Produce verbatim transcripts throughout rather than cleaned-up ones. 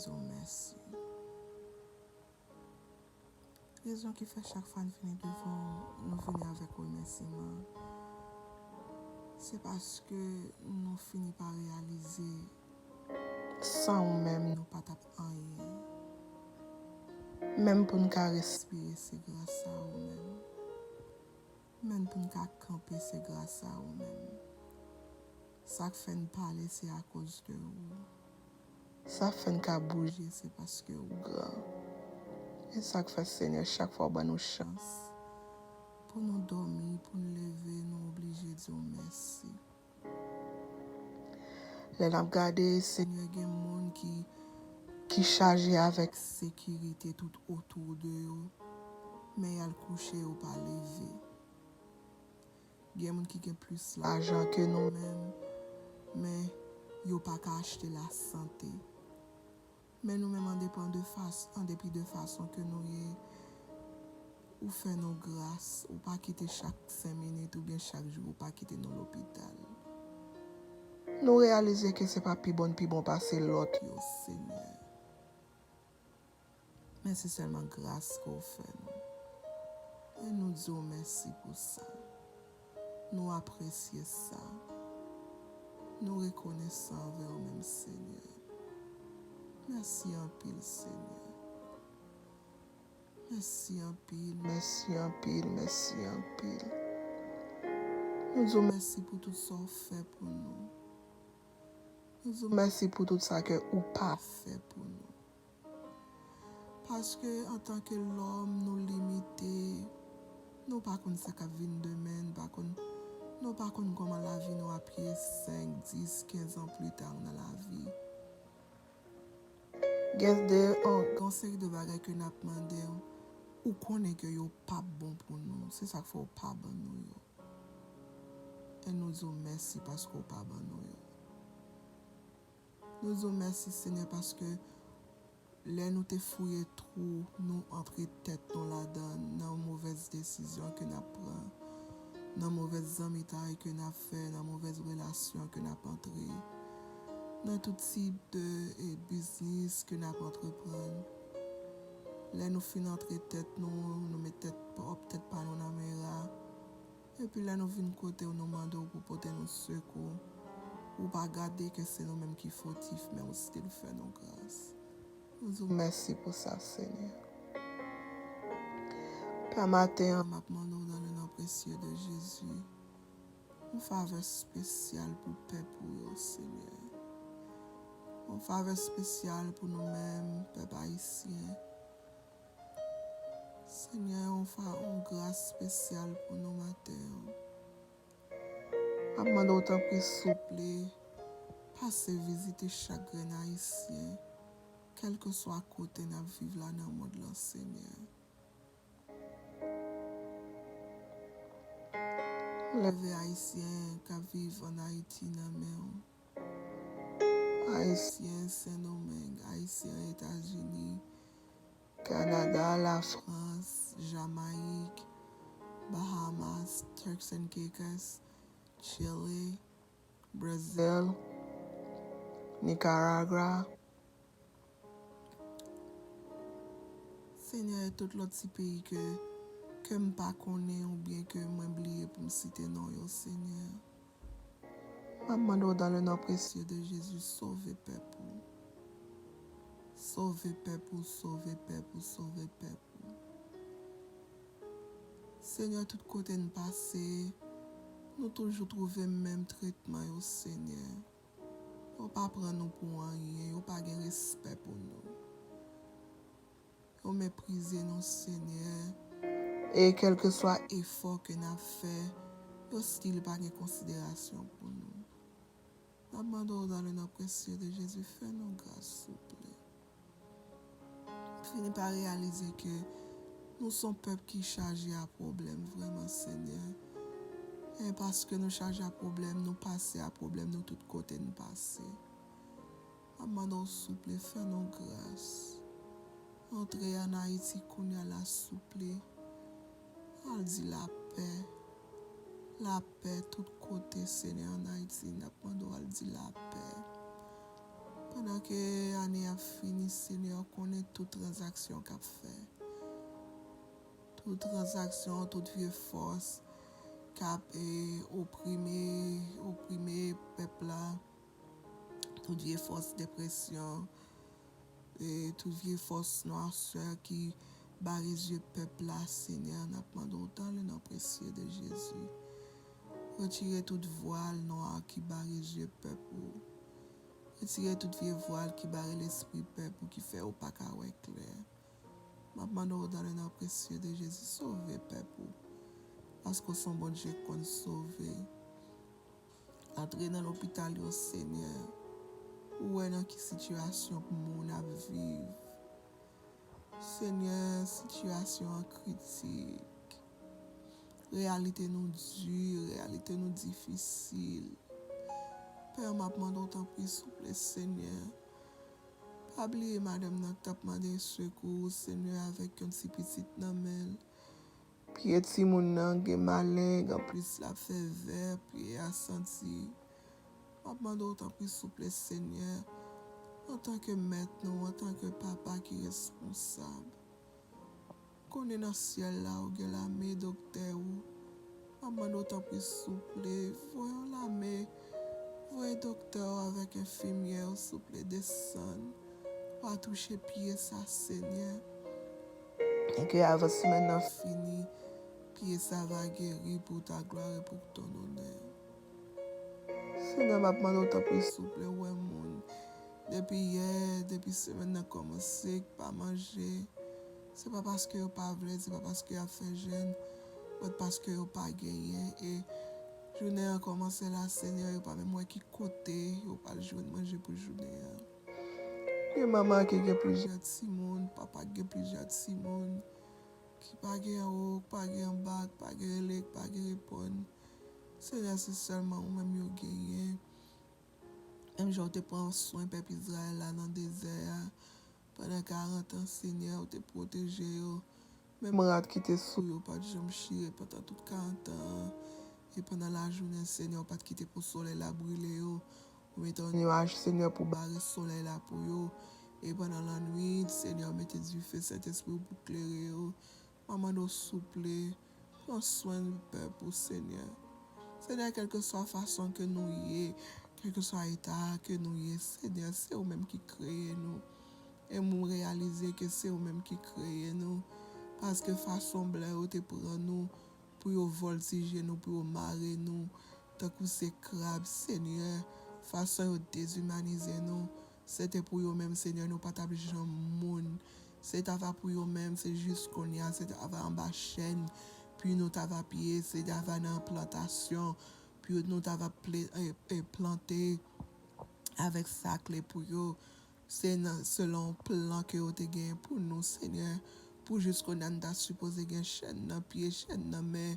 di w mèsi. Rezon ki fè chak fwa n vini devan w, nou vini avèk remèsiman, se paske nou fini pa reyalize, san ou menm, nou pa t ap anyen. Menm pou n ka respire, se gras a ou menm. Menm pou n ka kanpe, se gras a ou menm. Sa k fè n pale, se akoz de ou. Sa k fè n ka bouje, se paske ou gran. E sa k fè, Senyè, chak fwa w ban nou chans pou nou dòmi, pou n leve, nou oblije di w mèsi. Lè n ap gade, Senyè, gen moun ki, ki chaje avèk sekirite tout otou de yo, men y al kouche, yo pa leve. Gen moun ki gen plis lajan ke nou menm, men yo pa ka achte lasante. Men nou menm, an depan de fas-, an depi de fason ke nou ye, ou fè nou gras, ou pa kite chak senk minit oubyen chak jou, ou pa kite nou lopital. Nou reyalize ke se pa pi bon n pi bon pase lòt yo, Senyè. Men se sèlman gras ke w fè nou. E nou di w mèsi pou sa. Nou apresye sa. Nou rekonesan anvè w menm, Senyè. Mèsi anpil, Senyè. Mèsi anpil, mèsi anpil, mèsi anpil. Nou di w mèsi pou tout sa w fè pou nou. Nou di w mèsi pou tout sa ke ou pa fè pou nou. Paske antanke lòm, nou limite, nou pa konn sa k ap vin demen, nou pa konn, nou pa konn kòman lavi nou ap ye senk, dis, kenz an pli ta nan lavi. Gen de, on, gen yon seri de bagay ke n ap mande w, ou konnen ke yo p ap bon pou nou. Se sa k fè w pa ban nou yo. E nou di w mèsi paske w pa ban nou yo. Nou di w mèsi, Senyè, paske lè nou te fouye twou, nou antre tèt nou ladan, nan movèz desizyon ke n ap pran, nan movèz zanmitay ke n ap fè, nan movèz relasyon ke n ap antre, nan tout tip de, e, biznis ke n ap antreprann. Lè nou fin antre tèt nou, nou met tèt pwòp tèt pa nou nan mera. Epi lè nou vin kote w, nou mande w pou pote nou sekou. Ou pa gade ke se nou menm ki fotif, men ou still fè nou gras. Nou di w mèsi pou sa, Senyè. Pè, maten an, m ap mande w, dans le nom précieux de Jésus, yon favè espesyal pou pèp ou yo, Senyè. Yon favè espesyal pou nou menm, pèp ayisyen. Senyè, yon fa-, yon gras espesyal pou nou maten an. M ap mande w, tanpri, souple, pase vizite chak grenn ayisyen, kèlkeswa kote n ap viv la nan mond lan, Senyè. Leve ayisyen k ap viv ann Ayiti nan men w. Ayisyen Sendomeng, ayisyen Etazini, Kanada, Lafrans, Jamayik, Bahamas, Turks and Caicos, Chile, Brezil, Nicaragua. Senyè, e tout lòt ti peyi ke, ke m pa konnen oubyen ke mwen bliye pou m site non yo, Senyè. M ap mande w, dans le nom précieux de Jésus, sove pèp ou. Sove pèp ou, sove pèp ou, sove pèp ou. Senyè, tout kote n pase, nou toujou twouve menm tretman yo, Senyè. Yo pa pran nou pou anyen, yo pa gen respè pou nou. Yo meprize nou, Senyè. E kèlkeswa efò ke n ap fè, yo still pa gen konsiderasyon pou nou. N ap mande w, dans le nom précieux de Jésus, fè nou gras, souple. M fini pa reyalize ke nou se yon pèp ki chaje a pwoblèm, vrèman, Senyè. E paske nou chaje a pwoblèm, nou pase a pwoblèm, nou tout kote n pase. M ap mande w, souple, fè nou gras. Antre ann Ayiti kounye a la, souple. Al di lapè. Lapè tout kote, Senyè, ann Ayiti. N ap mande w al di lapè. Pandan ke ane ap fini, Senyè, ou konnen tout tranzaksyon k ap fè. Tout tranzaksyon, tout vye fòs k ap e, oprime, oprime pèp la. Tout vye fòs depresyon, e, tout vye fòs nwasè ki bare zye pèp la, Senyè, n ap mande w dans le nom précieux de Jésus. Retire tout vwal nwa ki bare zye pèp ou. Retire tout vye vwal ki bare lespri pèp ou, ki fè yo pa ka wè klè. M ap mande w dans le nom précieux de Jésus, sove pèp ou. Paske w se yon Bondye k konn sove. Antre nan lopital yo, Senyè. Ou wè nan ki sitiyasyon moun ap viv. Senyè, sitiyasyon an kritik. Reyalite nou di, reyalite nou difisil. Pè, m ap mande w tanpri, souple, Senyè. Pa bliye madanm nan k t ap mande sekou, Senyè, avèk yon ti pitit nan men l. Pye timoun nan gen maleng, anplis l ap fè vè, pye a santi. M ap mande w tanpri, souple, Senyè, antanke mèt nou, antanke papa ki responsab, konnen nan syèl la ou gen lame doktè ou. M ap mande w tanpri, souple, voye yon lame, voye doktè w avèk enfimyè w, souple, desann. Pa touche pye sa, Senyè. E ke avan semèn nan fini, pye sa va geri pou ta glwa e pou ton onè. Senyè, m ap mande w tanpri, souple, wè moun. Depi yè, depi semèn nan kòmanse, k pa manje. Se pa paske yo pa vle, se pa paske y ap fè jèn, but paske yo pa genyen. E jounen an kòmanse la, Senyè, yo pa menm wè ki kote yo pral jwenn manje pou jounen an. Gen manman ki gen plizyè timoun, papa ki gen plizyè timoun, ki pa gen anwo, ki pa gen anba, ki pa gen rele, ki pa gen reponn. Senyè, se sèlman ou menm yo genyen. Menm jan w te pran swen pèp Izrayèl la nan dezè a, pandan karant an, Senyè, ou te pwoteje yo. Menm rad ki te sou yo pa t janm chire pandan tout karant an an. E pandan lajounen, Senyè, ou pa t kite pou solèy la brile yo. Ou mete yon niwaj, Senyè, pou bare solèy la pou yo. E pandan lannwit, Senyè, ou mete dife Sentespri w pou klere yo. M ap mande w, souple, pran swen pèp ou, Senyè. Senyè, kèlkeswa fason ke nou ye, kèlkeswa eta ke nou ye, Senyè, se ou menm ki kreye nou. E m reyalize ke se ou menm ki kreye nou. Paske fason blan yo te pran nou, pou yo vòltije nou, pou yo mare nou, tankou se krab, Senyè, fason yo dezimanize nou, se te pou yo menm, Senyè, nou pa t ap janm moun. Se t ava pou yo menm, se jis kounye a, se t ava anba chèn, pi nou t ava piye, se t ava nan plantasyon, pi nou t ava ple-, e, e, plante avèk sa k le pou yo. Se nan, selon plan ke yo te genyen pou nou, Senyè, pou jis kounye a n ta sipoze gen chèn nan pye, chèn nan men,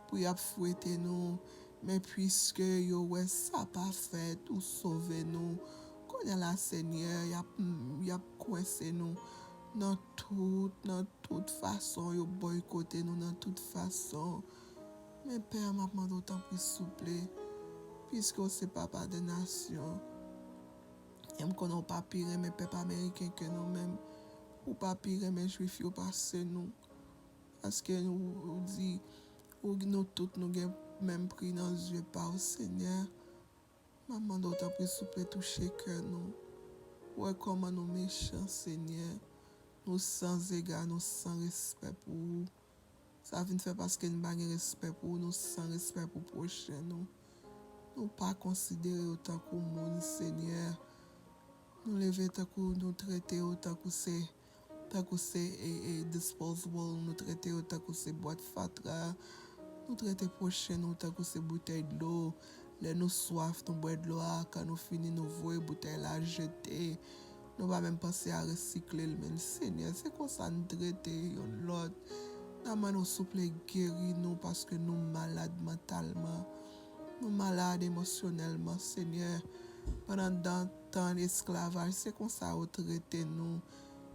pou y ap fwete nou. Men piske yo wè sa pa fèt, ou sove nou. Kounye a la, Senyè, y ap, y ap kwense nou nan tout, nan tout fason, yo bòykote nou nan tout fason. Men Pè, m ap mande w tanpri, souple, piske w se papa de nasyon. E m konnen w pa pi renmen pèp ameriken ke nou menm. Ou pa pi renmen jwif yo pase nou. Paske ou, ou di, ou, nou tout nou gen menm pri nan zye pa w, Senyè. M ap mande w tanpri, souple, touche kè nou. Wè kòman nou mechan, Senyè. Nou san zega, nou san respè pou ou. Sa vin fè paske n pa gen respè pou ou, nou san respè pou pwochen nou. Nou pa konsidere yo tankou moun, Senyè. Nou leve tankou, nou trete yo tankou se, tankou se, e, e, disposable, nou trete yo tankou se bwat fatra. Nou trete pwochen nou tankou se boutèy dlo. Lè nou swaf, nou bwè dlo a, kan nou fini, nou voye boutèy la jete. Nou pa menm panse a resikle l, men Senyè, se konsa n trete youn lòt. N ap mande w, souple, geri nou, paske nou malad mantalman. Nou malad emosyonèlman, Senyè. Pandan dan tan esklavaj, se konsa yo trete nou.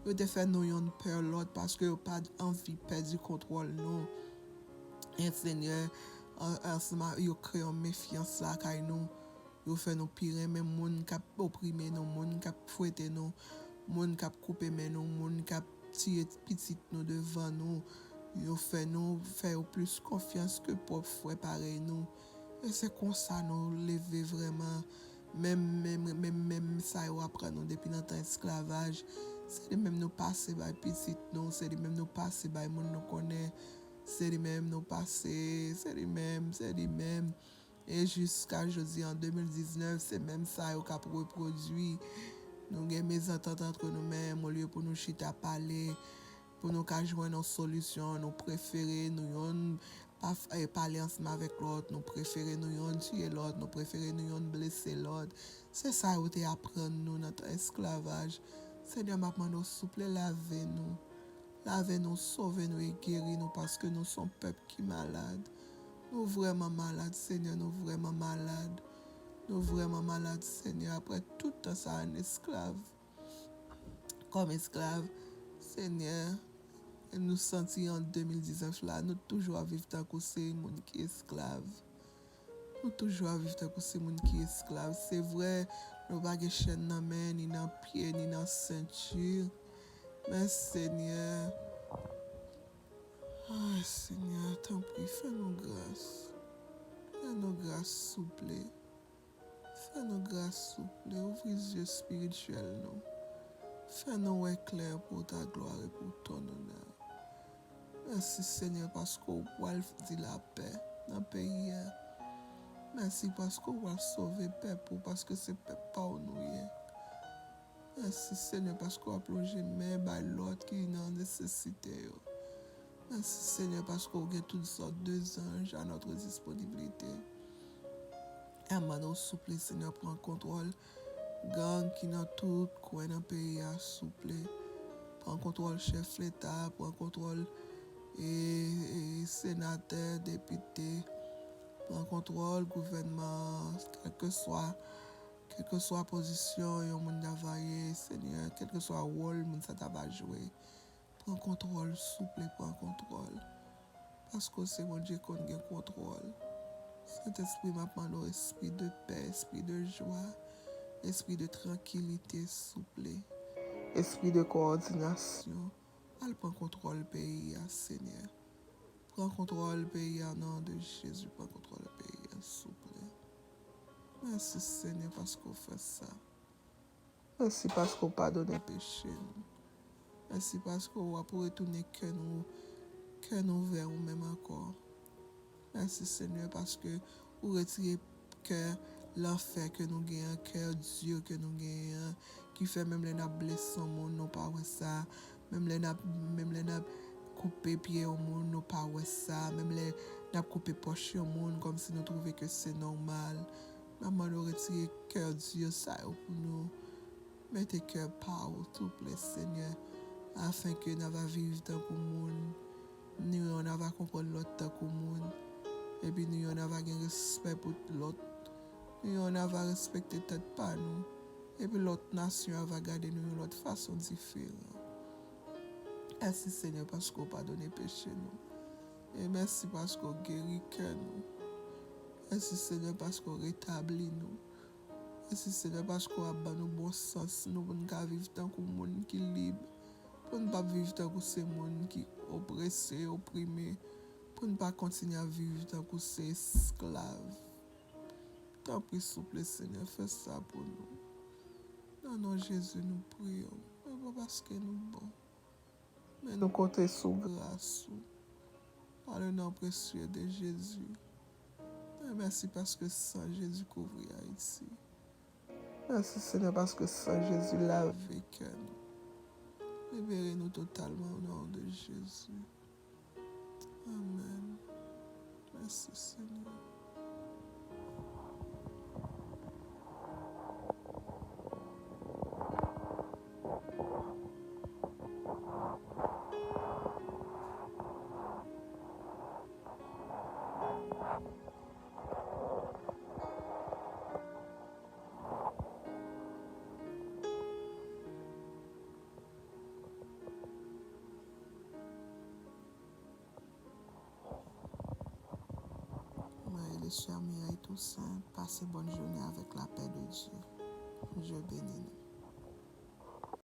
Yo te fè nou youn pè lòt, paske yo pa t anvi pèdi kontwòl nou. E Senyè, an, ansanm a, yo kreye yon mefyans lakay nou. Yo fè nou pi renmen moun k ap oprime nou, moun k ap fwete nou, moun k ap koupe men nou, moun k ap tiye pitit nou devan nou. Yo fè nou fè yo plis konfyans ke pwòp frè parèy nou. E se konsa nou leve vrèman. Menm, menm, menm, menm sa yo aprann nou depi nan tan esklavaj. Se li menm nou pase bay pitit nou, se li menm nou pase bay moun nou konnen. Se li menm nou pase, se li menm, se li menm. E jiska jodi an de mil diznèf, se menm sa yo k ap repwodui. Nou gen mezantant antre nou menm, olye pou nou chita pale, pou nou ka jwenn yon solisyon, nou prefere nou yonn pa f-, eh, pale ansanm avèk lòt, nou prefere nou yonn tiye lòt, nou prefere nou yonn blese lòt. Se sa yo te aprann nou nan tan esklavaj. Senyè, m ap mande w, souple, lave nou. Lave nou, sove nou e geri nou, paske nou se yon pèp ki malad. Nou vrèman malad, Senyè, nou vrèman malad. Nou vrèman malad, Senyè, apre tout tan sa a, n esklav. Kòm esklav, Senyè, nou santi an de mil diznèf la, nou toujou ap viv tankou se moun ki esklav. Nou toujou ap viv tankou se moun ki esklav. Se vre, nou pa gen chèn nan men, ni nan pye, ni nan senti. Men Senyè, ay, Senyè, tanpri, fè nou gras. Fè nou gras, souple. Fè nou gras, souple. Ouvri zye espirityèl nou. Fè nou wè klè pou ta glwa e pou ton onè. Mèsi, Senyè, paske w pral di lapè nan peyi a. Mèsi paske w pral sove pèp ou, paske se pèp pa w nou ye. Mèsi, Senyè, paske w ap lonje men bay lòt ki nan nesesite yo. Mèsi, Senyè, paske w gen tout sòt de zanj a notre disponibilité. E m mande w, souple, Senyè, pran kontwòl gang ki nan tout kwen nan peyi a, souple. Pran kontwòl chèf leta, pran kontwòl, e, e, senatè, depite. Pran kontwòl gouvènman an, kèlkeswa, kèlkeswa pozisyon yon moun ta va ye, Senyè, kèlkeswa wòl moun sa ta va jwe. Pran kontwòl, souple, pran kontwòl. Paske w se Bondye konn gen kontwòl. Sentespri, m ap mande w espri de pè, espri de jwa, espri de trankilite, souple. Espri de kowòdinasyon. Al pran kontwòl peyi a, Senyè. Pran kontwòl peyi a, nan non de Jezi, pran kontwòl peyi a, souple. Mèsi, Senyè, paske w fè sa. Mèsi paske w padone peche nou. Mèsi paske w ap retounen kè nou, kè nou vè ou menm ankò. Mèsi, Senyè, paske ou retire kè lanfè ke nou genyen an, kè di ke nou genyen an, ki fè menm lè n ap blese yon moun, nou pa wè sa. Menm lè n ap, menm lè n ap koupe pye yon moun, nou pa wè sa. Menm lè n ap koupe pòch yon moun, kòmsi nou twouve ke se nòmal. N ap mande w retire kè di sa yo pou nou. Mete kè pa w, souple, Senyè, afenke n ava viv tankou moun. Nou yonn ava konprann lòt tankou moun. Epi nou yonn ava gen respè pou lòt. Nou yonn ava respekte tèt pa nou. Epi lòt nasyon ava gade nou yon lòt fason diferan. Mèsi, Senyè, paske w padone peche nou. E mèsi paske w geri kè nou. Mèsi, Senyè, paske w retabli nou. Mèsi, Senyè, paske w ap ban nou bon sans nou pou n ka viv tankou moun ki lib, pou n p ap viv tankou se moun ki oprese, oprime, pou n pa kontinye ap viv tankou se esklav. Tanpri, souple, Senyè, fè sa pou nou. Nan non Jezi, nou priye w. E pa paske nou bon. Men nou konte sou gras ou. Par le nom précieux de Jésus. E mèsi paske san Jezi kouvri Ayiti. Mèsi, Senyè, paske san Jezi lave kè nou. Libere nou totalman o non de Jezi. Amèn. Mèsi, Senyè. May Sè Mireille Toussaint, pase bòn jounen avèk lapè de Dye. Je beni nou.